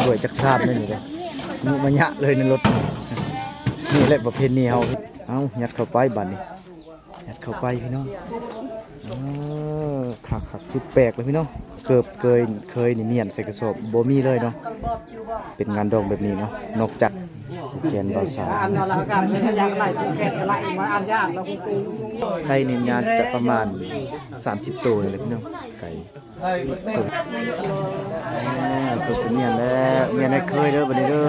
ຖ້ວຍຈັກຊາມເດ້ນີ້ເດ້ ມີມາຍະເລີຍໃນລົດ. ນີ້ແຫຼະປະເພນີເຮົາ. ເອົາ ຍັດເຂົ້າໄປບາດນີ້ ຍັດເຂົ້າໄປພີ່ນ້ອງ. ເອີ ຄັກໆ ສຸດແປກເລີຍພີ່ນ້ອງ. ເກີບເຄີຍ ເຄີຍນີ້ມ້ຽນໃສ່ກະສອບ ບໍ່ມີເລີຍເນາະ. ເປັນງານດອງແບບນີ້ເນາະ ນອກຈາກຜູ້ແຂນບ່າວສາວ. ໄກ່ນີ້ໜ້າຈະປະມານສາມສິບໂຕນີ້ແຫຼະພີ່ນ້ອງ ໄກ່. ອ່າ ເພິ່ນກໍມ້ຽນແລ້ວ ມ້ຽນໃຫ້ເຄີຍເດີ ບັດນີ້ເດີ.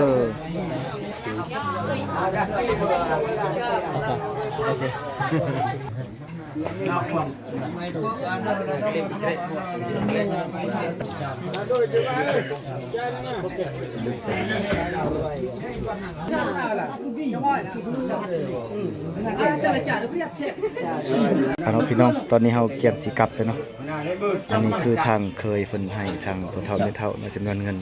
ເອົາເນາະພີ່ນ້ອງ ຕອນນີ້ເຮົາກຽມຊິກັບແລ້ວເນາະ. ອັນນີ້ຄືທາງເຄີຍເພິ່ນໃຫ້ທາງພໍ່ເຖົ້າແມ່ເຖົ້າເນາະ ຈຳນວນເງິນ.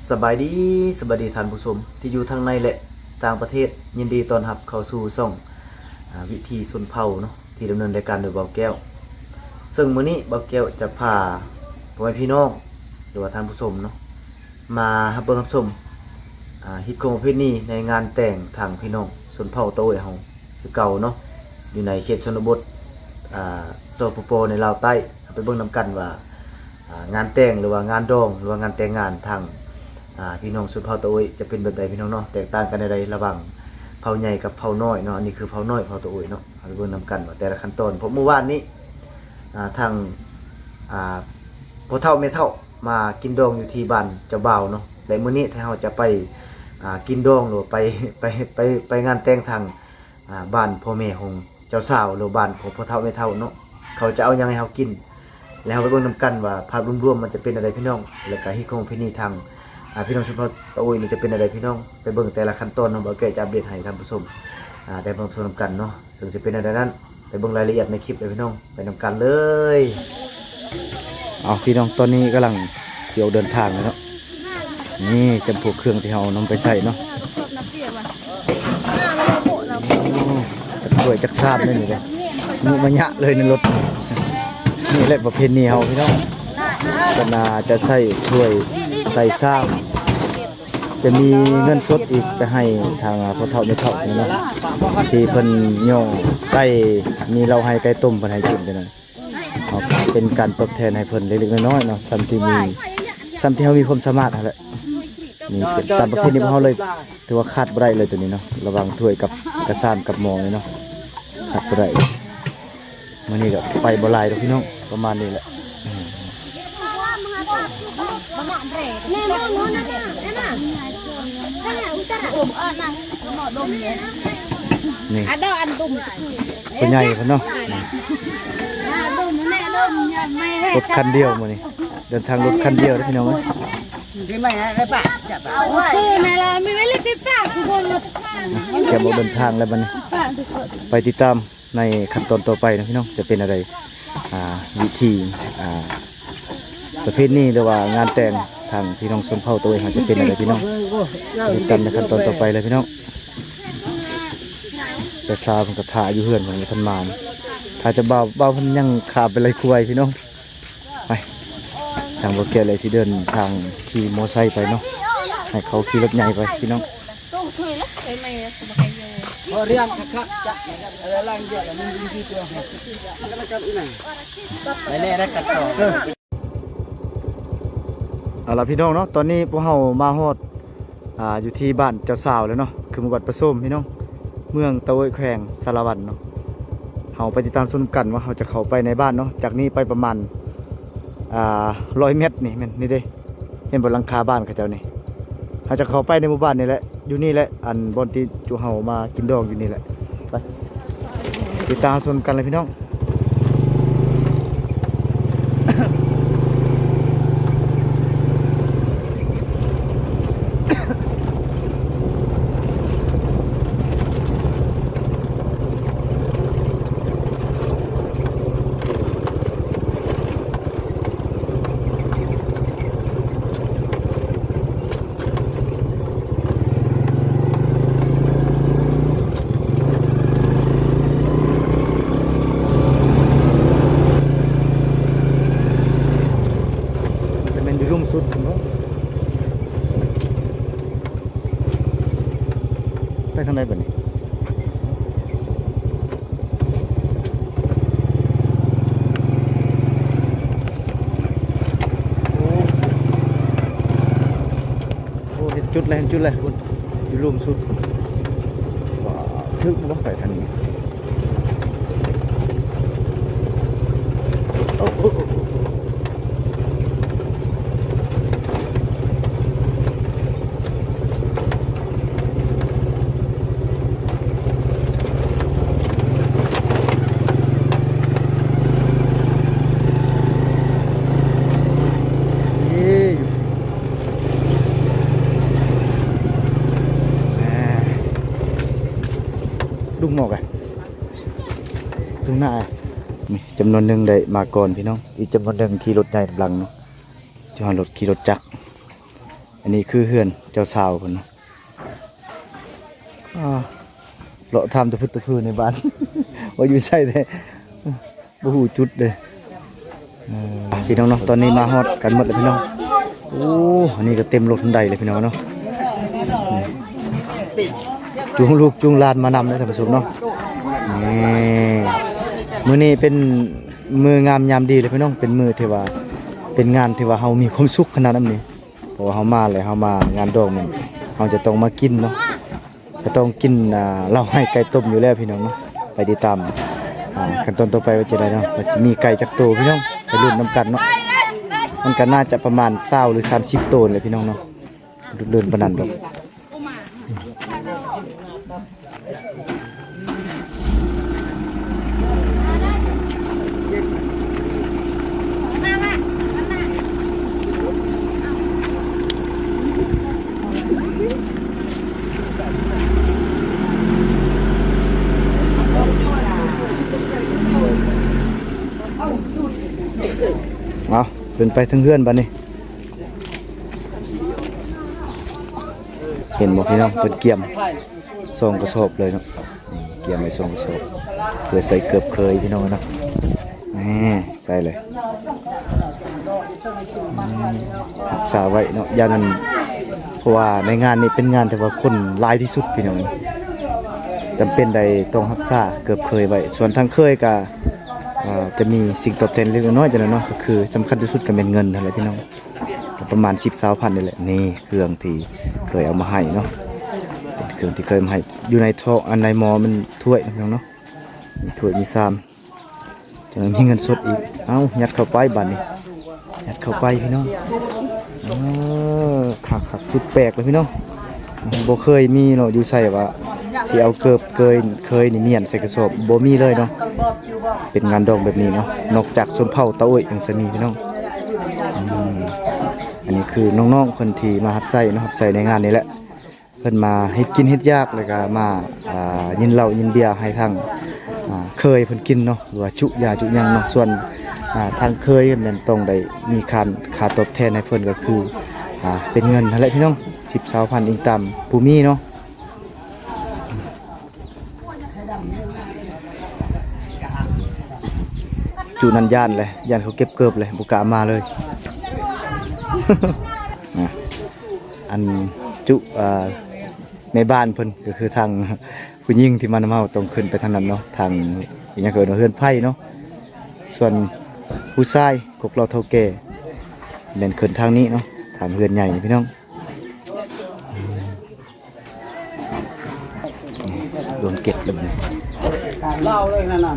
ສະບາຍດີ ສະບາຍດີທ່ານຜູ້ຊົມທີ່ຢູ່ທາງໃນ ແລະ ຕ່າງປະເທດ. ຍິນດີຕ້ອນຮັບເຂົ້າສູ່ຊ່ອງ ອາ ວິຖີຊົນເຜົ່າເນາະ ທີ່ດຳເນີນລາຍການໂດຍບ່າວແກ້ວ. ເຊິ່ງມື້ນີ້ບ່າວແກ້ວຈະພາພໍ່ແມ່ພີ່ນ້ອງ ຫຼືວ່າທ່ານຜູ້ຊົມເນາະ ມາຮັບເບິ່ງຮັບຊົມ ອາ ຮີດຄອງປະເພນີໃນງານແຕ່ງທາງພີ່ນ້ອງຊົນເຜົ່າຕາໂອ້ຍເຮົາຄືເກົ່າເນາະ ຢູ່ໃນເຂດຊົນນະບົດ ອາ ສປປ ໃນລາວໃຕ້. ເຮົາໄປເບິ່ງນຳກັນວ່າ ອາ ງານແຕ່ງ ຫຼືວ່າງານດອງ ຫຼືວ່າງານແຕ່ງງານທາງ ອາ ພີ່ນ້ອງຊົນເຜົ່າຕາໂອ້ຍຈະເປັນແບບໃດພີ່ນ້ອງເນາະ ແຕກຕ່າງກັນແນວໃດລະຫວ່າງເຜົ່າໃຫຍ່ກັບເຜົ່ານ້ອຍເນາະ. ອັນນີ້ຄືເຜົ່ານ້ອຍເຜົ່າຕາໂອ້ຍເນາະ. ເຮົາໄປເບິ່ງນຳກັນວ່າແຕ່ລະຂັ້ນຕອນ ເພາະມື້ວານນີ້ ອາ ທາງ ອາ ພໍ່ເຖົ້າແມ່ເຖົ້າມາກິນດອງຢູ່ທີ່ບ້ານເຈົ້າບ່າວເນາະ ແລະ ມື້ນີ້ທາງເຮົາຈະໄປ ອາ ກິນດອງ ຫຼືວ່າໄປ ໄປ ໄປ ໄປງານແຕ່ງທາງ ອາ ບ້ານພໍ່ແມ່ຂອງເຈົ້າສາວ ຫຼືບ້ານຂອງພໍ່ເຖົ້າແມ່ເຖົ້າເນາະ. ເຂົາຈະເອົາຫຍັງໃຫ້ເຮົາກິນ ແລ້ວເຮົາໄປເບິ່ງນຳກັນວ່າພາບລວມໆມັນຈະເປັນແນວໃດພີ່ນ້ອງ ແລ້ວກະຮີດຄອງປະເພນີທາງ ອາ ພີ່ນ້ອງຊົນເຜົ່າຕາໂອ້ຍນີ້ຈະເປັນແນວໃດພີ່ນ້ອງ. ໄປເບິ່ງແຕ່ລະຂັ້ນຕອນເນາະ ບ່າວແກ້ວຈະອັບເດດໃຫ້ທ່ານຜູ້ຊົມ ອາ ໄດ້ຮັບຊົມນຳກັນເນາະ. ເຊິ່ງຊິເປັນແນວໃດນັ້ນ ໄປເບິ່ງລາຍລະອຽດໃນຄລິບເລີຍພີ່ນ້ອງ ໄປນຳກັນເລີຍ. ເອົາ ພີ່ນ້ອງ ຕອນນີ້ກຳລັງຊິອອກເດີນທາງແລ້ວເນາະ. ນີ້ຈຳພວກເຄື່ອງທີ່ເຮົານຳໄປໃຊ້ເນາະ. ໂອ້ ຈັກຖ້ວຍຈັກຊາມເດ້ນີ້ເດ້ ມີມາຍະເລີຍໃນລົດ. ນີ້ແຫຼະປະເພນີເຮົາພີ່ນ້ອງ ເພິ່ນອາດຈະໃຊ້ຖ້ວຍໃສ່ຊາມ. ຈະມີເງິນສົດອີກໄປໃຫ້ທາງ ອາ ພໍ່ເຖົ້າແມ່ເຖົ້ານີ້ເນາະ ທີ່ເພິ່ນຍ່ອງໄກ່ ມີເຫຼົ້າໄຮ່ໄກ່ຕົ້ມເພິ່ນໃຫ້ກິນຈັ່ງນັ້ນ. ເອົາ ເປັນການຕອບແທນໃຫ້ເພິ່ນເລັກໆນ້ອຍໆເນາະ ສ່ຳທີ່ມີ ສ່ຳທີ່ເຮົາມີຄວາມສາມາດຫັ້ນແຫຼະ. ນີ້ເປັນຕາມປະເພນີຂອງເຮົາເລີຍ ຖືວ່າຂາດບໍ່ໄດ້ເລີຍໂຕນີ້ເນາະ ລະຫວ່າງຖ້ວຍກັບກະຊາມກັບໝໍ້ນີ້ເນາະ ຂາດບໍ່ໄດ້. ມື້ນີ້ກໍໄປບໍ່ຫຼາຍດອກພີ່ນ້ອງ ປະມານນີ້ແຫຼະ. ນີ້ ອັນໂດອັນດຸມ ຜູ້ໃຫຍ່ເພິ່ນເນາະ ລົດຄັນດຽວມື້ນີ້ ເດີນທາງລົດຄັນດຽວເດ້ພີ່ນ້ອງເອີຍ. ກຽມອອກເດີນທາງແລ້ວບັດນີ້ ໄປຕິດຕາມ ໃນຂັ້ນຕອນຕໍ່ໄປເນາະພີ່ນ້ອງ ຈະເປັນແນວໃດ ອ່າ ວິທີ ອ່າ ປະເພນີ ຫຼືວ່າງານແຕ່ງທາງພີ່ນ້ອງຊົນເຜົ່າໂຕເອງເຮົາຈະເປັນແນວໃດພີ່ນ້ອງ ຕິດຕາມໃນຂັ້ນຕອນຕໍ່ໄປເລີຍພີ່ນ້ອງ. ເຈົ້າສາວເພິ່ນກໍຖ້າຢູ່ເຮືອນເພິ່ນບໍ່ທັນມາ ຖ້າເຈົ້າບ່າວ ບ່າວເພິ່ນຍັງຂ້າມໄປໄລ່ຄວາຍພີ່ນ້ອງ. ໄປ ທາງບໍ່ແກ້ວເລີຍຊິເດີນທາງຂີ່ມໍໄຊໄປເນາະ ໃຫ້ເຂົາຂີ່ລົດໃຫຍ່ໄປພີ່ນ້ອງ. ເອົາລະພີ່ນ້ອງເນາະ ຕອນນີ້ພວກເຮົາມາຮອດ ອ່າ ຢູ່ທີ່ບ້ານເຈົ້າສາວແລ້ວເນາະ ຄືໝູ່ບ້ານປະສົມພີ່ນ້ອງ ເມືອງຕາໂອ້ຍ ແຂວງສາລະວັນເນາະ. ເຮົາໄປຕິດຕາມຊົມກັນວ່າເຮົາຈະເຂົ້າໄປໃນບ້ານເນາະ ຈາກນີ້ໄປປະມານ ອ່າ ຮ້ອຍແມັດນີ້ແມ່ນ ນີ້ເດ້ ເຫັນບໍ່ ຫຼັງຄາບ້ານເຂົາເຈົ້ານີ້. ເຮົາຈະເຂົ້າໄປໃນໝູ່ບ້ານນີ້ແຫຼະ ຢູ່ນີ້ແຫຼະ ອັນບ່ອນທີ່ຈຸເຮົາມາກິນດອງຢູ່ນີ້ແຫຼະ. ໄປ ຕິດຕາມຊົມກັນເລີຍພີ່ນ້ອງ. ເ ໄດ້ບັດນີ້ ໂອ້ ໂອ້ ເຫັນຈຸດແລ້ວ ເຫັນຈຸດແລ້ວ ພຸ້ນ ຢູ່ລຸ່ມສຸດ ວ້າວ ຖືກບໍ່ໄປທາງນີ້? ໂອ້ ໂອ້ ໂອ້ ດຸ່ງໝອກອະ ດຸ່ງໜ້າ ນີ້ຈຳນວນໜຶ່ງໄດ້ມາກ່ອນພີ່ນ້ອງ ອີກຈຳນວນໜຶ່ງຂີ່ລົດໃຫຍ່ນຳຫຼັງເນາະ ຈອດລົດຂີ່ລົດຈັກ. ອັນນີ້ຄືເຮືອນເຈົ້າສາວເພິ່ນເນາະ ອ້າ ເລາະຖາມຕະພຶດຕະພືໃນບ້ານ ວ່າຢູ່ໃສແທ້ ບໍ່ຮູ້ຈຸດເດ້. ເອີ ພີ່ນ້ອງເນາະ ຕອນນີ້ມາຮອດກັນໝົດແລ້ວພີ່ນ້ອງ. ໂອ້ ອັນນີ້ກໍເຕັມລົດທັນໃດເລີຍພີ່ນ້ອງເນາະ ຈູງລູກຈູງຫຼານມານຳເດ້ທ່ານຜູ້ຊົມເນາະ. ນີ້ ມື້ນີ້ເປັນມື້ງາມຍາມດີເລີຍພີ່ນ້ອງ ເປັນມື້ທີ່ວ່າ ເປັນງານທີ່ວ່າເຮົາມີຄວາມສຸກຂະໜາດນັ້ນນີ້ ເພາະວ່າເຮົາມາແລ້ວ ເຮົາມາງານດອງນີ້ ເຮົາຈະຕ້ອງມາກິນເນາະ ກໍຕ້ອງກິນ ອ່າ ເຫຼົ້າໄຮ່ໄກ່ຕົ້ມຢູ່ແລ້ວພີ່ນ້ອງເນາະ. ໄປຕິດຕາມ ອ່າ ຂັ້ນຕອນຕໍ່ໄປວ່າຈະໄດ້ເນາະ ວ່າຊິມີໄກ່ຈັກໂຕພີ່ນ້ອງ ໄປລຸ້ນນຳກັນເນາະ. ມັນກໍໜ້າຈະປະມານຊາວ ຫຼື ສາມສິບໂຕນີ້ແຫຼະພີ່ນ້ອງເນາະ ລຸ້ນປານນັ້ນດອກ. ເອົາ ຂຶ້ນໄປເທິງເຮືອນບາດນີ້. ເຫັນບໍ່ພີ່ນ້ອງ ເພິ່ນກຽມສອງກະສອບເລີຍເນາະ ນີ້ກຽມໄວ້ສອງກະສອບ ເພື່ອໃສ່ເກີບເຄີຍພີ່ນ້ອງເນາະ. ແນ່ ໃສ່ເລີຍ ອືມ ຮັກສາໄວ້ເນາະ ຢ່າງນັ້ນ ເພາະວ່າໃນງານນີ້ເປັນງານທີ່ວ່າຄົນຫຼາຍທີ່ສຸດພີ່ນ້ອງ ຈຳເປັນໄດ້ຕ້ອງຮັກສາເກີບເຄີຍໄວ້. ສ່ວນທາງເຄີຍກະ ເອີ ຈະມີສິ່ງຕອບແທນເລັກໆນ້ອຍໆຈັ່ງນັ້ນເນາະ ກໍຄືສຳຄັນທີ່ສຸດກໍແມ່ນເງິນຫັ້ນແຫຼະພີ່ນ້ອງ. ກໍປະມານສິບ ຊາວພັນນີ້ແຫຼະ. ນີ້ເຄື່ອງທີ່ເຄີຍເອົາມາໃຫ້ເນາະ ເປັນເຄື່ອງທີ່ເຄີຍເອົາມາໃຫ້ ຢູ່ໃນທໍ່ ອັນໃນໝໍ້ມັນຖ້ວຍເນາະພີ່ນ້ອງເນາະ ມີຖ້ວຍມີຊາມ ຈັ່ງມີເງິນສົດອີກ. ເອົ້າ ຍັດເຂົ້າໄປບາດນີ້ ຍັດເຂົ້າໄປພີ່ນ້ອງ. ເອີ ຄັກໆ ສຸດແປກເລີຍພີ່ນ້ອງ ບໍ່ເຄີຍມີເນາະ ຢູ່ໃສວ່າຊິເອົາເກີບເຄີຍ ເຄີຍນີ້ມ້ຽນໃສ່ກະສອບ ບໍ່ມີເລີຍເນາະ. ເປັນງານດອງແບບນີ້ເນາະ ນອກຈາກຊົນເຜົ່າຕາໂອ້ຍຈັ່ງຊິມີພີ່ນ້ອງ. ອືມ ອັນນີ້ຄືນ້ອງໆເພິ່ນທີ່ມາຮັບໃຊ້ເນາະ ຮັບໃຊ້ໃນງານນີ້ແຫຼະ ເພິ່ນມາເຮັດກິນເຮັດຢາກ ແລ້ວກະມາ ອ່າ ຍິນເຫຼົ້າຍິນເບຍໃຫ້ທາງ ອ່າ ເຄີຍເພິ່ນກິນເນາະ ຫຼືວ່າຈຸຢາຈຸຫຍັງເນາະ. ສ່ວນ ອ່າ ທາງເຄີຍແມ່ນຕ້ອງໄດ້ມີການ ຄ່າຕອບແທນໃຫ້ເພິ່ນ ກໍຄື ອ່າ ເປັນເງິນຫັ້ນແຫຼະພີ່ນ້ອງ ສິບ ຊາວພັນ ອີງຕາມຜູ້ມີເນາະ. ຈຸນັ້ນຢ້ານແຫຼະ ຢ້ານເຂົາເກັບເກີບແຫຼະ ບໍ່ກ້າມາເລີຍ. ນະ ອັນຈຸ ເອີ ແມ່ບ້ານເພິ່ນ ກໍຄືທາງຜູ້ຍິງທີ່ມານຳເຮົາ ຕ້ອງຂຶ້ນໄປທາງນັ້ນເນາະ ທາງ ອີຫຍັງເອີ້ນວ່າເຮືອນໄຜ່ເນາະ. ສ່ວນຜູ້ຊາຍ ກົກເຫຼົ້າເຖົ້າແກ່ ແມ່ນຂຶ້ນທາງນີ້ເນາະ ທາງເຮືອນໃຫຍ່ພີ່ນ້ອງ. ໂດນເກັບແລ້ວບັດນີ້ ເລົ່າເລີຍນັ້ນນະ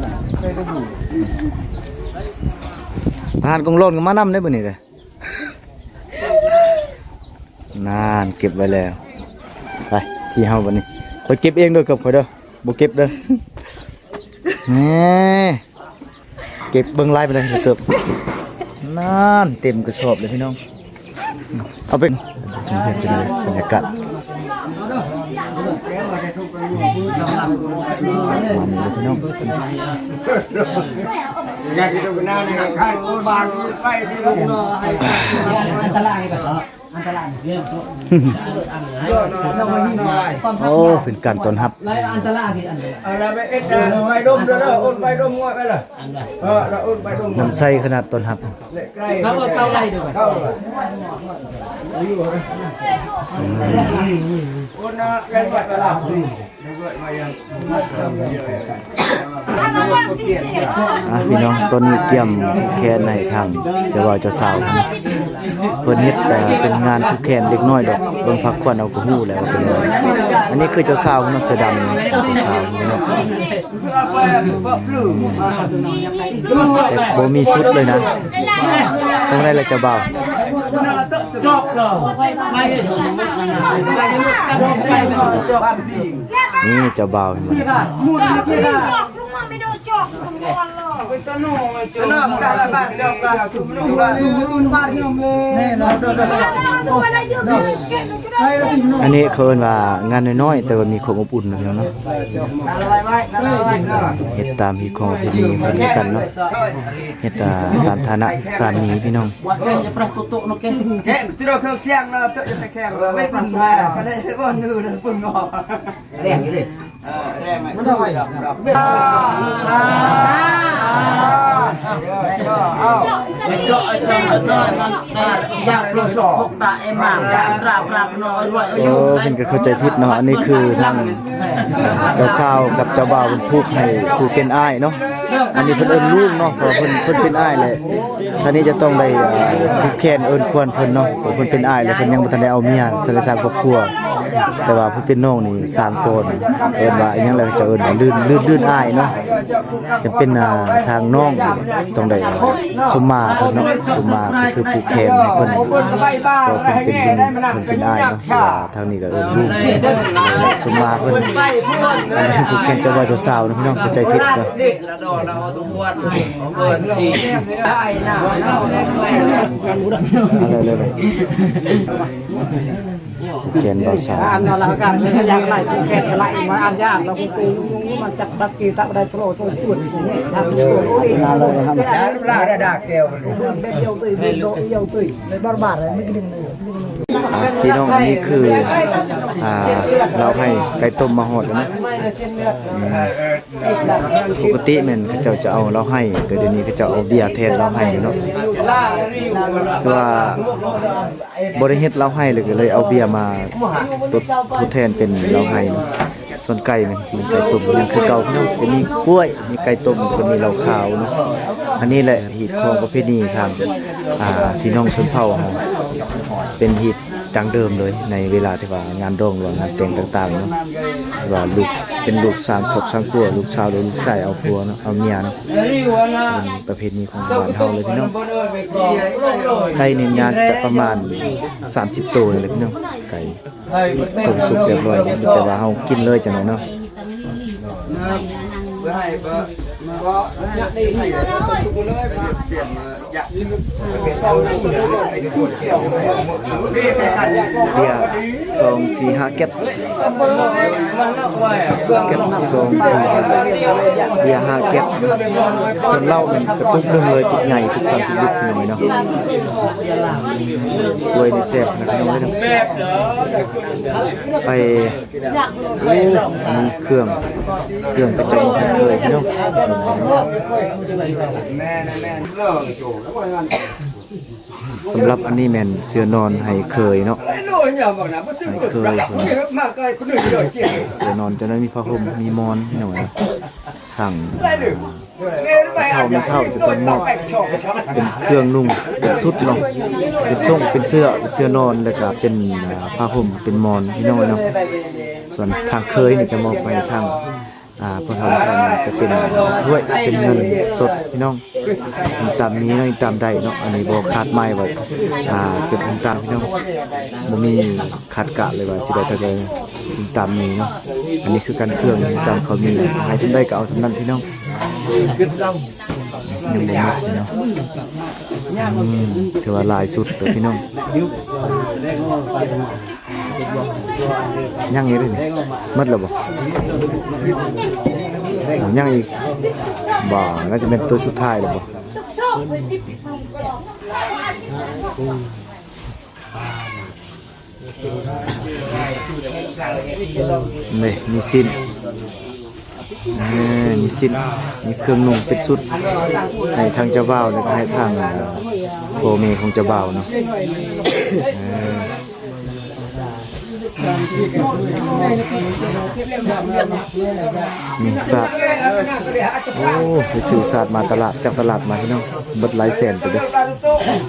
ທະຫານກອງໂລນກໍມານຳເດ້ບັດນີ້ເດ້. ນັ້ນ ເກັບໄວ້ແລ້ວ ໄປ ທີ່ເຮົາບັດນີ້ ຂ້ອຍເກັບເອງເດີ ເກີບຂ້ອຍເດີ ບໍ່ເກັບເດີ. ແນ່ ເກັບເບິ່ງຫຼາຍປານໃດລະເກີບ ນັ້ນ ເຕັມກະສອບເລີຍພີ່ນ້ອງ. ເອົາເປັນ ບັນຍາກາດ ມັນເລີຍພີ່ນ້ອງ. ອັນຕະລາຍນີ້ກໍ ອັນຕະລາຍ ໂອ້ ເປັນການຕ້ອນຮັບ ອັນຕະລາຍນີ້ ອັນຕະລາຍ ອັນນັ້ນໄປເອັດ ໄປດົມເດີ ໂອນໄປດົມງວດໄປລະ ເອີ ລະໂອນໄປດົມ ນ້ຳໃສຂະໜາດຕ້ອນຮັບ ເອົາ ເອົາໄລ່ເດີ ເອົາ ອ່ະ ພີ່ນ້ອງ ຕອນນີ້ກຽມແຄນໃຫ້ທາງເຈົ້າບ່າວເຈົ້າສາວ ເພິ່ນເຮັດ ເອີ ເປັນງານຜູກແຂນເດັກນ້ອຍດອກ ເບິ່ງພາກຄວັນເອົາກໍຮູ້ແລ້ວວ່າເປັນຫຍັງ. ອັນນີ້ຄືເຈົ້າສາວເນາະ ເສື້ອດຳ ເຈົ້າສາວເນາະ ແຕ່ບໍ່ມີຊຸດເລີຍນະ. ຈັ່ງໃດລະເຈົ້າບ່າວ? ນີ້ເຈົ້າບ່າວເຫັນບໍ່? ອັນນີ້ເຂົາເອີ້ນວ່າງານນ້ອຍໆ ແຕ່ວ່າມີຄວາມອົບອຸ່ນເນາະ ເຮັດຕາມຮີດຄອງປະເພນີເພິ່ນຄືກັນເນາະ ເຮັດຕາມຖານະຕາມມີພີ່ນ້ອງ. ໂອ້ ເພິ່ນກໍເຂົ້າໃຈຜິດເນາະ ອັນນີ້ຄືທາງເຈົ້າສາວກັບເຈົ້າບ່າວເພິ່ນຜູກໃຫ້ຜູ້ເປັນອ້າຍເນາະ ອັນນີ້ເພິ່ນເອີ້ນລຸງເນາະ ເພາະວ່າເພິ່ນ ເພິ່ນເປັນອ້າຍແຫຼະ. ທ່ານນີ້ຈະຕ້ອງໄດ້ ເອີ ຜູກແຂນເອີ້ນຂວັນເພິ່ນເນາະ ເພາະເພິ່ນເປັນອ້າຍແລ້ວ ເພິ່ນຍັງບໍ່ທັນໄດ້ເອົາເມຍ ທັນໄດ້ສ້າງຄອບຄົວ ແຕ່ວ່າຜູ້ເປັນນ້ອງນີ້ສ້າງກ່ອນ ເອີ້ນວ່າອີ່ຫຍັງແລ້ວ ເຂົາເຈົ້າເອີ້ນວ່າລື່ນ ລື່ນ ລື່ນອ້າຍເນາະ. ຈະເປັນ ອ່າ ທາງນ້ອງຕ້ອງໄດ້ສົມມາເພິ່ນເນາະ ສົມມາກໍຄືຜູກແຂນໃຫ້ເພິ່ນ ເພາະເພິ່ນເປັນລຸງ ເພິ່ນເປັນອ້າຍເນາະ ແຕ່ວ່າທາງນີ້ກໍເອີ້ນລຸງ ສົມມາເພິ່ນ ຜູກແຂນເຈົ້າບ່າວເຈົ້າສາວເນາະ ພີ່ນ້ອງເຂົ້າໃຈຜິດເນາະ. ເອົາເລີຍ ເລີຍ ເລີຍ ແຂນບ່າວສາວ ອັນນັ້ນລະ ການຢາກໄລ່ແຂນກໍໄລ່ມາ ອັນຍາກລະ ມາຈັບບັກກີຕະໄດ້ໂປຣໂຕຈຸດ ອ່ະ ພີ່ນ້ອງ ອັນນີ້ຄື ອ່າ ລາວໄຮ່ໄກ່ຕົ້ມມາຮອດແລ້ວເນາະ. ອືມ ປົກກະຕິແມ່ນເຂົາເຈົ້າຈະເອົາລາວໄຮ່ ແຕ່ດຽວນີ້ເຂົາເຈົ້າເອົາເບຍແທນລາວໄຮ່ເນາະ ຄືວ່າບໍ່ໄດ້ເຮັດລາວໄຮ່ ແລ້ວກໍເລີຍເອົາເບຍມາທົດ ທົດແທນເປັນລາວໄຮ່ເນາະ. ສ່ວນໄກ່ແມ່ນ ແມ່ນໄກ່ຕົ້ມ ຍັງຄືເກົ່າພີ່ນ້ອງ ກໍມີກ້ວຍ ມີໄກ່ຕົ້ມ ແລ້ວກໍມີເຫຼົ້າຂາວເນາະ. ອັນນີ້ແຫຼະ ຮີດຄອງປະເພນີທາງ ອ່າ ພີ່ນ້ອງຊົນເຜົ່າເຮົາ ເປັນຮີດ ດັ້ງເດີມເລີຍ ໃນເວລາທີ່ວ່າງານດອງ ຫຼືວ່າງານແຕ່ງຕ່າງໆເນາະ ທີ່ວ່າລູກ ເປັນລູກສ້າງຄອບສ້າງຄົວ ລູກສາວ ຫຼືລູກຊາຍເອົາຜົວເນາະ ເອົາເມຍເນາະ ເປັນປະເພນີຂອງບ້ານເຮົາເລີຍພີ່ນ້ອງ. ໄກ່ນີ້ໜ້າຈະປະມານສາມສິບໂຕນີ້ແຫຼະພີ່ນ້ອງ ໄກ່ຕົ້ມສຸກຮຽບຮ້ອຍ ມີແຕ່ວ່າເຮົາກິນເລີຍຈັ່ງໃດເນາະ. ເບຍສອງ ສີ່ ຫ້າ ເຈັດ ເຈັດ ສອງ ສີ່ ຫ້າ ເບຍຫ້າ ເຈັດ. ສ່ວນເຫຼົ້າແມ່ນກະຕຸກໜຶ່ງເລີຍ ຕຸກໃຫຍ່ ຕຸກສາມສິບລິດ ພີ່ນ້ອງເອີຍເນາະ. ກ້ວຍນີ້ແຊບຂະໜາດ ພີ່ນ້ອງເອີຍເນາະ. ໄປ ໂອ້ ມີເຄື່ອງ ເຄື່ອງເຂົາເຈົ້າມາໃຫ້ເຄີຍພີ່ນ້ອງ. ສຳລັບອັນນີ້ແມ່ນເສື່ອນອນໃຫ້ເຄີຍເນາະ ໃຫ້ເຄີຍເພິ່ນ ເສື່ອນອນ ຈະໄດ້ມີຜ້າຫົ່ມ ມີໝອນ ພີ່ນ້ອງເອີຍເນາະ. ທາງ ພໍ່ເຖົ້າແມ່ເຖົ້າຈະຕ້ອງມອບເປັນເຄື່ອງນຸ່ງ ເປັນຊຸດເນາະ ເປັນສົ້ງ ເປັນເສື້ອ ເປັນເສື້ອນອນ ແລ້ວກະເປັນ ອ່າ ຜ້າຫົ່ມ ເປັນໝອນ ພີ່ນ້ອງເອີຍເນາະ. ສ່ວນທາງເຄີຍນີ້ຈະມອບໃຫ້ທາງ ອ່າ ພໍ່ເຖົ້າແມ່ເຖົ້ານີ້ຈະເປັນຖ້ວຍ ເປັນເງິນສົດ ພີ່ນ້ອງ. ອີງຕາມມີເນາະ ອີງຕາມໄດ້ເນາະ ອັນນີ້ບໍ່ຄາດໝາຍວ່າ ອ່າ ຈະອີງຕາມ ພີ່ນ້ອງ ບໍ່ມີ ຄາດກະເລີຍວ່າຊິໄດ້ເທົ່າໃດ ຕາມນີ້ເນາະ. ອັນນີ້ຄືການເຄື່ອງ ຕາມເຂົາມີ ໃຫ້ສ່ຳໃດກໍເອົາສ່ຳນັ້ນ ພີ່ນ້ອງ. ຍັງບໍ່ໝົດເນາະ ອືມ ຖືວ່າຫຼາຍສຸດເດີ ພີ່ນ້ອງ. ຍັງອີກເດ້ນີ້ ໝົດແລ້ວບໍ່? ຍັງອີກບໍ່? ໜ້າຈະແມ່ນໂຕສຸດທ້າຍແລ້ວບໍ່? ນີ້ ມີຊີ້ນ ເອີ ມີຊີ້ນ ມີເຄື່ອງນຸ່ງເປັນຊຸດ ໃຫ້ທາງເຈົ້າບ່າວ ແລ້ວກໍໃຫ້ທາງ ອ່າ ພໍ່ແມ່ຂອງເຈົ້າບ່າວເນາະ. ເອີ ນີ້ສາດ ໂອ້ ໄປຊື້ສາດມາຕະຫຼາດ ຈາກຕະຫຼາດມາພີ່ນ້ອງ ເບິດຫຼາຍແສນເຕີບເດີ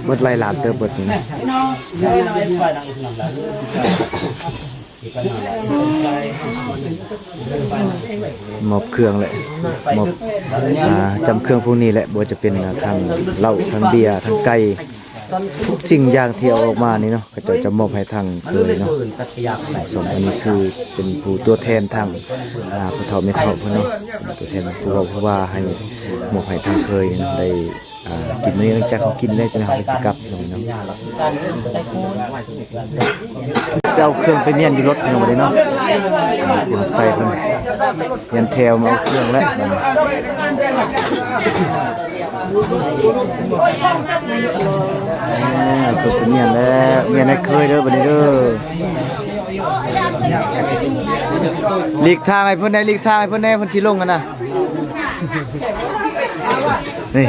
ເບິດຫຼາຍລ້ານເຕີບເບິດນີ້ນະ. ມອບເຄື່ອງແຫຼະ ມອບ ອ່າ ຈຳເຄື່ອງພວກນີ້ແຫຼະ ບໍ່ວ່າຈະເປັນ ອ່າ ທັງເຫຼົ້າ ທັງເບຍ ທັງໄກ່ ທຸກສິ່ງຢ່າງທີ່ເອົາອອກມານີ້ເນາະ ເຂົາເຈົ້າຈະມອບໃຫ້ທາງເຂີຍເນາະ. ສອງອັນນີ້ຄືເປັນຜູ້ຕົວແທນທາງ ອ່າ ຜູ້ເຖົ້າແມ່ເຖົ້າເພິ່ນເນາະ ເປັນຕົວແທນຜູ້ເວົ້າຜູ້ວ່າ ໃຫ້ ມອບໃຫ້ທາງເຂີຍເນາະ ໄດ້ ອ່າ ກິນມື້ນີ້ ຫຼັງຈາກເຮົາກິນແລ້ວ ຈັ່ງເຮົາກໍຊິກັບເນາະ. ຈະເອົາເຄື່ອງໄປມ້ຽນຢູ່ລົດເນາະ ບັດນີ້ເນາະ ໃສ່ເພິ່ນ ມ້ຽນແຖວມາເອົາເຄື່ອງແລ້ວ ເອົາເຄື່ອງໄປມ້ຽນແລ້ວ ມ້ຽນໃຫ້ເຂີຍເດີ ບັດນີ້ເດີ. ຫຼີກທາງໃຫ້ເພິ່ນແດ່ ຫຼີກທາງໃຫ້ເພິ່ນແດ່ ເພິ່ນຊິລົງຫັ້ນນະ. ນີ້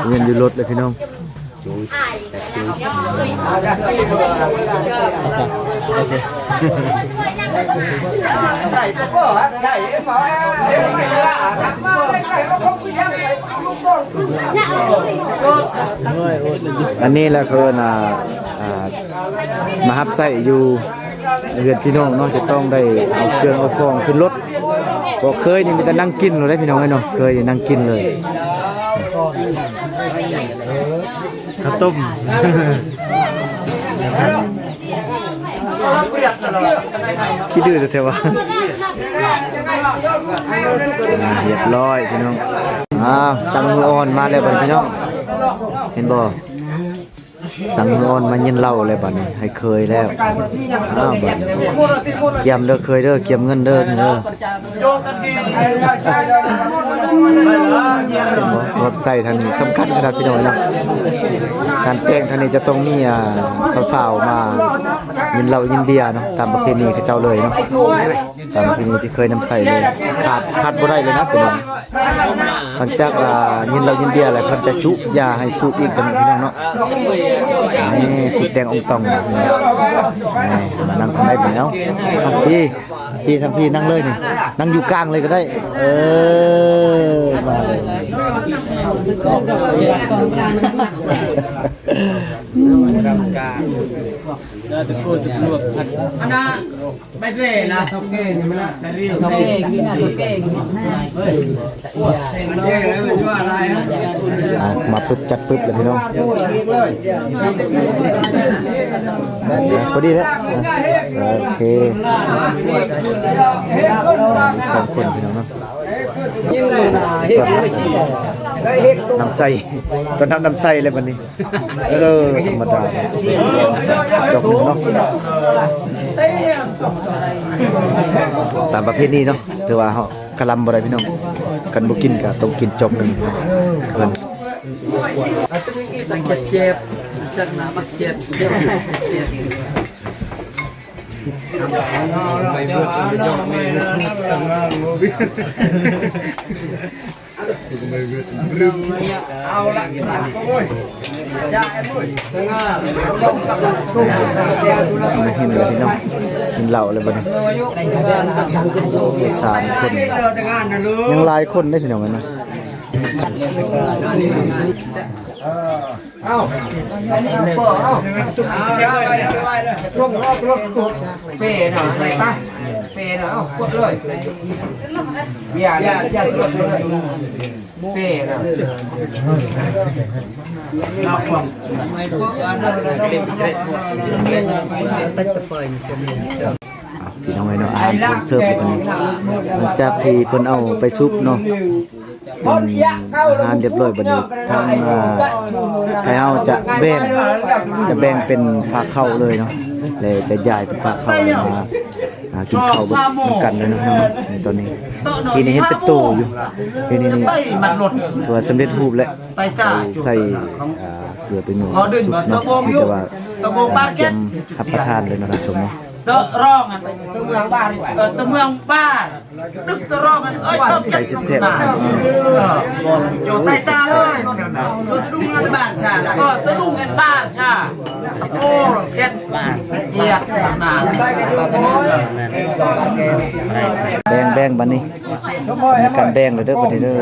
ເງິນຢູ່ລົດເລີຍພີ່ນ້ອງ. ອັນນີ້ແຫຼະເພິ່ນ ອ່າ ອ່າ ມາຮັບໃຊ້ຢູ່ເຮືອນພີ່ນ້ອງເນາະ ຈະຕ້ອງໄດ້ເອົາເຄື່ອງເອົາຂອງຂຶ້ນລົດ. ບໍ່ເຄີຍນີ້ມີແຕ່ນັ່ງກິນໂລດເດ້ພີ່ນ້ອງເອີຍເນາະ ເຄີຍນີ້ນັ່ງກິນເລີຍ. ເຂົ້າຕົ້ມ ຂີ້ດື້ແທ້ໆວ່າ. ອ່າ ຮຽບຮ້ອຍພີ່ນ້ອງ. ອ້າວ ສັງຫື່ອອ່ອນມາແລ້ວບັດນີ້ພີ່ນ້ອງ ເຫັນບໍ່? ສັງຫື່ອອ່ອນມາເຢັນເຫຼົ້າແລ້ວບັດນີ້ ໃຫ້ເຂີຍແລ້ວ. ອ້າວ ບັດນີ້ ກຽມເດີເຂີຍເດີ ກຽມເງິນເດີນີ້ເດີ. ເຫັນບໍ່? ຮອດໃສ່ທາງນີ້ສຳຄັນຂະໜາດພີ່ນ້ອງເນາະ. ງານແຕ່ງທາງນີ້ຈະຕ້ອງມີ ອ່າ ສາວໆມາກິນເຫຼົ້າກິນເບຍເນາະ ຕາມປະເພນີເຂົາເຈົ້າເລີຍເນາະ ຕາມປະເພນີທີ່ເຄີຍນຳໃຊ້ເລີຍ ຂາດ ຂາດບໍ່ໄດ້ເລີຍນະພີ່ນ້ອງ. ຫຼັງຈາກ ອ່າ ກິນເຫຼົ້າກິນເບຍແລ້ວ ເພິ່ນຈະຈຸຢາໃຫ້ສູບອີກ ພີ່ນ້ອງເນາະ. ນີ້ ສູບແດງອອງຕອງ ນີ້ ມານັ່ງຂ້າງໃນເບິ່ງເອົາ. ພີ່ ພີ່ ທາງພີ່ນັ່ງເລີຍນີ້ ນັ່ງຢູ່ກາງເລີຍກໍໄດ້. ເອີ ມາເລີຍ ອັນນະ ໄປເດ້ລະ ເຖົ້າແກ່ນີ້ມັນນະ ໄປເດ້ ເຖົ້າແກ່ກິນນະ ເຖົ້າແກ່ກິນ. ອ່ະ ມາປຶບຈັດປຶບເລີຍພີ່ນ້ອງ ພໍດີແລ້ວ ໂອເຄ ສອງຄົນພີ່ນ້ອງເນາະ. ນ້ຳໃສ່ ຕ້ອນຮັບນ້ຳໃສ່ເລີຍບັດນີ້. ເອີ ທຳມະດາ ຈອກໜຶ່ງເນາະ ຕາມປະເພນີເນາະ. ຖືວ່າເຮົາຄະລຳບໍ່ໄດ້ພີ່ນ້ອງ ຄັນບໍ່ກິນກະຕ້ອງກິນຈອກໜຶ່ງເພິ່ນ. ເຈັບໆ ສັກໜາມັກເຈັບ. ເອົາລະ ມາເຫັນແລ້ວພີ່ນ້ອງ ກິນເຫຼົ້າແລ້ວບັດນີ້ ສາມຄົນ ຍັງຫຼາຍຄົນເດ້ພີ່ນ້ອງເອີຍນະ. ເອົາ ເອົາ ສົ່ງອອກລົດ ເປນະ ໄປ ເປນະ ເອົາ ກົດເລີຍ ຢ່າ ຢ່າ ຢ່າ ເປນະ. ພີ່ນ້ອງເອີຍເນາະ ອາຫານພວມເສີບ ຫຼັງຈາກທີ່ເພິ່ນເອົາໄປສຸກເນາະ ເປັນອາຫານຮຽບຮ້ອຍ ບັດນີ້ທາງ ອ່າ ໄທເຮົາຈະແບ່ງ ຈະແບ່ງເປັນພາເຂົ້າເລີຍເນາະ ແລະ ຈະຢາຍເປັນພາເຂົ້າ ແລະ ມາ ຫາກິນເຂົ້າເບິດນຳກັນເລີຍເນາະ ໃນຕອນນີ້. ກີ້ນີ້ເຫັນເປັນໂຕຢູ່ ເຫັນນີ້ ນີ້ ຖືວ່າສຳເລັດຮູບແລ້ວ ໄປໃສ່ ອ່າ ເກືອໄປໝົດສຸກເນາະ ມີແຕ່ວ່າ ອ່າ ກຽມຮັບປະທານເລີຍເນາະທ່ານຜູ້ຊົມເນາະ. ຕະຣອງ ເອີ ຕະເມືອງບ້ານ ຕຶກຕະຣອງ ໄກ່ແຊບໆ ເອີ ໂຈໄຕຕາເລີຍ ໂຈຕະດຸງເງິນບ້ານຊາລະ ເອີ ຕະດຸງເງິນບ້ານຊາ ໂອ້ ເຈັດບາດ ເຈັດບາດນະ ແບ່ງ ແບ່ງບັດນີ້ ມີການແບ່ງແລ້ວເດີ ບັດນີ້ເດີ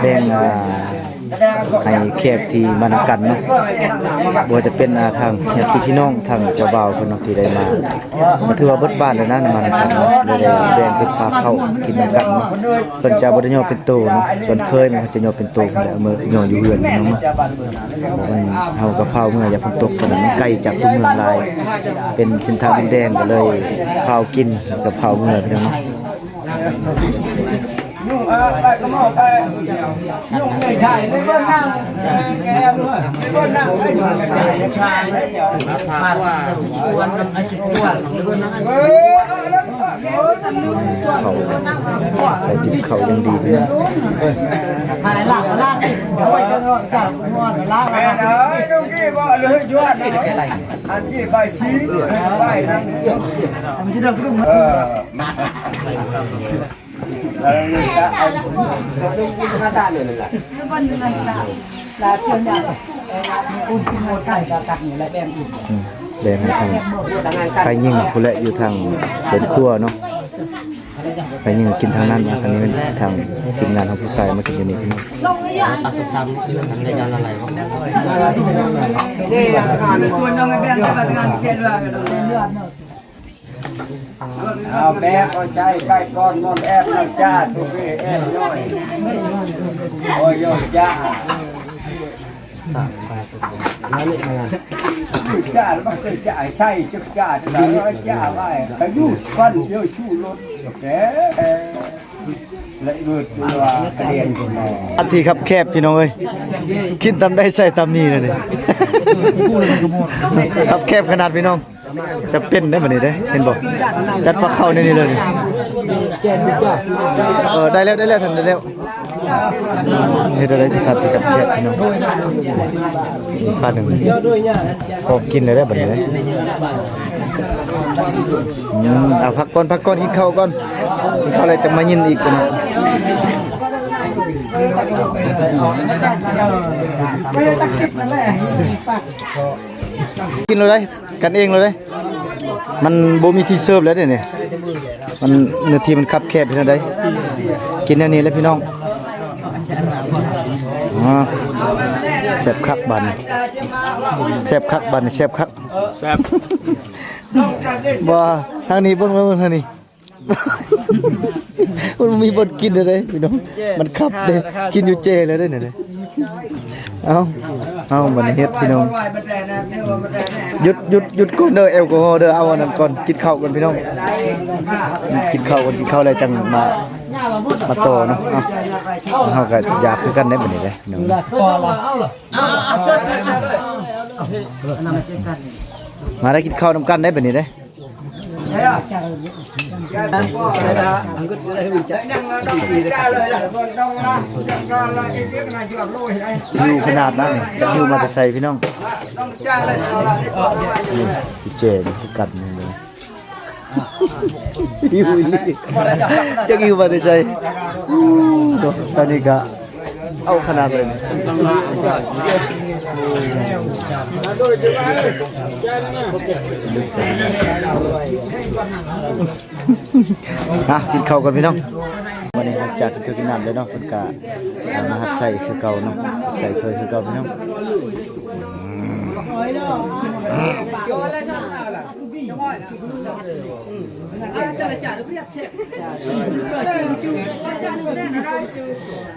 ແບ່ງ ອ່າ ໃຫ້ແຂກທີ່ມານຳກັນເນາະ ບໍ່ວ່າຈະເປັນ ອ່າ ທາງຍາດຕິພີ່ນ້ອງ ທາງເຈົ້າບ່າວເພິ່ນເນາະ ທີ່ໄດ້ມາ ກໍຖືວ່າເບິດບ້ານແລ້ວນະ ມານຳກັນເນາະ ໄດ້ ໄດ້ແບ່ງເປັນພາເຂົ້າກິນນຳກັນເນາະ. ເພິ່ນຈະບໍ່ໄດ້ຍໍເປັນໂຕເນາະ ສ່ວນເຄີຍມັນຈະຍໍເປັນໂຕ ເພິ່ນເອົາມາຍໍຢູ່ເຮືອນເນາະ. ເຮົາກໍພາວເມືອ ຢ້ານຝົນຕົກ ເພາະມັນໄກຈາກຕົວເມືອງຫຼາຍ ເປັນເສັ້ນທາງດິນແດງ ກໍເລີຍພາວກິນ ແລ້ວກໍພາວເມືອ ພີ່ນ້ອງເນາະ. ເຂົ້າ ໃສ່ຕິບເຂົ້າຢ່າງດີເລີຍ. ອືມ ແບ່ງໃຫ້ທາງຝ່າຍຍິງພຸ້ນແຫຼະ ຢູ່ທາງເຮືອນຄົວເນາະ ຝ່າຍຍິງກິນທາງນັ້ນ ອັນນີ້ແມ່ນທາງທີມງານຂອງຜູ້ຊາຍມາກິນຢູ່ນີ້ພີ່ນ້ອງ. ເອົາແບບເອົາໃຈໄກ່ກ່ອນ ມອນແອບນຳຈ້າ ຕຸເປແອບນ້ອຍ ໂອໂຍຈ້າ ຈ້າລະມັນຄືຈ້າໃຊ້ຈັກຈ້າ ຈ້າໄວ້ ກະຢູ່ຟັນເດີຊູລົດ ໂອເຄ ລະເອີດຕົວກະລຽນ ອັນທີ່ຄັບແຄບພີ່ນ້ອງເອີຍ ກິນຕຳໃດໃສ່ຕຳນີ້ລະນີ້ ຄັບແຄບຂະໜາດພີ່ນ້ອງ. ຈະເປັນໄດ໋ບັດນີ້ເດ້ ເຫັນບໍ່ ຈັດພາເຂົ້າໃນນີ້ເລີຍນີ້ ເອີ ໄດ້ແລ້ວ ໄດ້ແລ້ວ ທ່ານ ໄດ້ແລ້ວ. ເຮັດໄດ້ສະຖານທີ່ຄັບແຄບພີ່ນ້ອງ ພາດໜຶ່ງ ພໍກິນແລ້ວເດ້ບັດນີ້ເດ້. ອືມ ເອົາ ພັກກ່ອນ ພັກກ່ອນ ກິນເຂົ້າກ່ອນ ກິນເຂົ້າແລ້ວຈະມາຍິນອີກ ກິນໂລດໄດ໋ ກັນເອງໂລດເດ້ ມັນບໍ່ມີທີ່ເສີບແລ້ວເດ້ນີ້ ມັນເນື້ອທີ່ມັນຄັບແຄບເຮັດແນວໃດ ກິນແນວນີ້ແຫຼະພີ່ນ້ອງ. ອໍ ແຊບຄັກບາດນີ້ ແຊບຄັກບາດນີ້ ແຊບຄັກ ແຊບ ບໍ່ ທາງນີ້ເບິ່ງ ເບິ່ງທາງນີ້. ມັນບໍ່ມີບ່ອນກິນເລີຍເດ້ພີ່ນ້ອງ ມັນຄັບເດ້ ກິນຢູ່ເຈເລີຍເດ້ນີ້. ເອົາ ເອົາ ບັດນີ້ເຮັດພີ່ນ້ອງ ຢຸດ ຢຸດ ຢຸດກ່ອນເດີ ແອລກໍຮໍເດີ ເອົາອັນນັ້ນກ່ອນ ກິນເຂົ້າກ່ອນພີ່ນ້ອງ ກິນເຂົ້າກ່ອນ ກິນເຂົ້າແລ້ວຈັ່ງມາ ມາຕໍ່ເນາະ. ເອົາ ເຮົາກໍຢາກຄືກັນເດ້ບັດນີ້ເດ້ພີ່ນ້ອງ ມາໄດ້ກິນເຂົ້ານຳກັນເດ້ບັດນີ້ເດ້. ຫິວຂະໜາດນັ້ນ ຈັກຫິວມາແຕ່ໃສພີ່ນ້ອງ ຫິວແຈງຄືກັນເລີຍ ຫິວອີ່ຫຼີ ຈັກຫິວມາແຕ່ໃສ. ຕອນນີ້ກະ ເອົາຂະໜາດເລີຍ ອ່ະ ກິນເຂົ້າກ່ອນພີ່ນ້ອງ. ວັນນີ້ຫຼັງຈາກກິນເຂົ້າກິນນ້ຳແລ້ວເນາະ ເພິ່ນກະມາຮັບໃຊ້ຄືເກົ່າເນາະ ຮັບໃຊ້ເຄີຍຄືເກົ່າພີ່ນ້ອງ.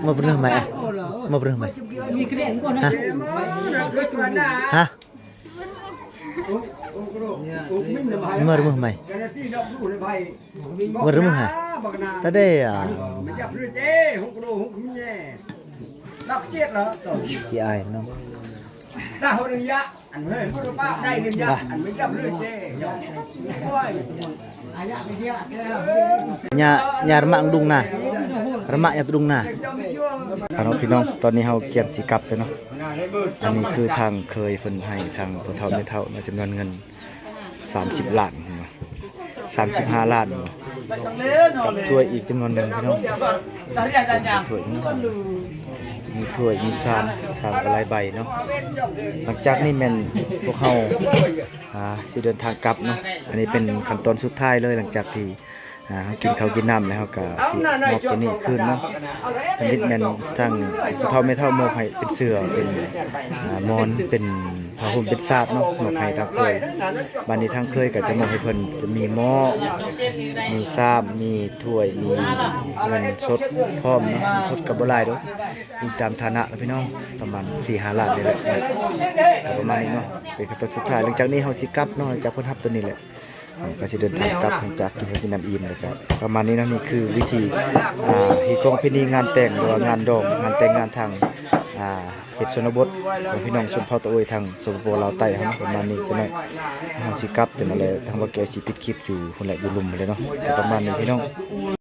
ມາເບິ່ງໃໝ່ ມາເບິ່ງໃໝ່ ຮະ ຮະ ມາເບິ່ງໃໝ່ ມາເບິ່ງໃໝ່ ຕາໄດ້ອະ ຂີ້ອາຍເນາະ. ຍາ ຍາລະມະດຸງນາ ລະມະຍາຕຸດຸງນາ ເອົາເນາະ ພີ່ນ້ອງ ຕອນນີ້ເຮົາກຽມຊິກັບແລ້ວເນາະ. ອັນນີ້ຄືທາງເຄີຍເພິ່ນໃຫ້ທາງພໍ່ເຖົ້າແມ່ເຖົ້າເນາະ ຈຳນວນເງິນ ສາມສິບລ້ານ ເຫັນບໍ່ ສາມສິບຫ້າລ້ານ ກັບຖ້ວຍອີກຈຳນວນໜຶ່ງ ພີ່ນ້ອງ ຖ້ວຍເນາະ ມີຖ້ວຍ ມີຊາມ ຊາມກໍຫຼາຍໃບເນາະ. ຫຼັງຈາກນີ້ແມ່ນພວກເຮົາ ອ່າ ຊິເດີນທາງກັບເນາະ. ອັນນີ້ເປັນຂັ້ນຕອນສຸດທ້າຍເລີຍ ຫຼັງຈາກທີ່ ອ່າ ເຮົາກິນເຂົ້າກິນນ້ຳແລ້ວ ເຮົາກໍຊິມອບຕົວນີ້ຄືນເນາະ. ທຳອິດແມ່ນທາງພໍ່ເຖົ້າແມ່ເຖົ້າມອບໃຫ້ເປັນເສື້ອ ເປັນ ອ່າ ໝອນ ເປັນຜ້າຫົ່ມ ເປັນສາດເນາະ ມອບໃຫ້ທາງເຄີຍ. ບາດນີ້ທາງເຄີຍກໍຈະມອບໃຫ້ເພິ່ນ ຈະມີໝໍ້ ມີຊາມ ມີຖ້ວຍ ມີເງິນສົດພ້ອມເນາະ. ເງິນສົດກໍບໍ່ຫຼາຍດອກ ອີງຕາມຖານະເນາະ ພີ່ນ້ອງ ປະມານສີ່ຫ້າລ້ານນີ້ແຫຼະ ກໍປະມານນີ້ເນາະ. ເປັນຂັ້ນຕອນສຸດທ້າຍ ຫຼັງຈາກນີ້ເຮົາຊິກັບເນາະ ຫຼັງຈາກເພິ່ນຮັບຕົວນີ້ແຫຼະ ເຮົາກໍຊິເດີນທາງກັບ ຫຼັງຈາກກິນເຂົ້າກິນນ້ຳອີ່ມແລ້ວກໍປະມານນີ້ເນາະ. ນີ້ຄືວິທີ ອ່າ ຮີດຄອງປະເພນີງານແຕ່ງ ຫຼືວ່າງານດອງ ງານແຕ່ງງານທາງ ອ່າ ເຂດຊົນນະບົດຂອງພີ່ນ້ອງຊົນເຜົ່າຕາໂອຍທາງ ສປປ ລາວໃຕ້ເຮົາເນາະ. ປະມານນີ້ ຈັກໜ້ອຍເຮົາຊິກັບ ຈັກໜ້ອຍແລ້ວທາງບ່າວແກ້ວຊິປິດຄລິບຢູ່ພຸ້ນແຫຼະ ຢູ່ລຸ່ມພຸ້ນແຫຼະເນາະ. ປະມານນີ້ ພີ່ນ້ອງ.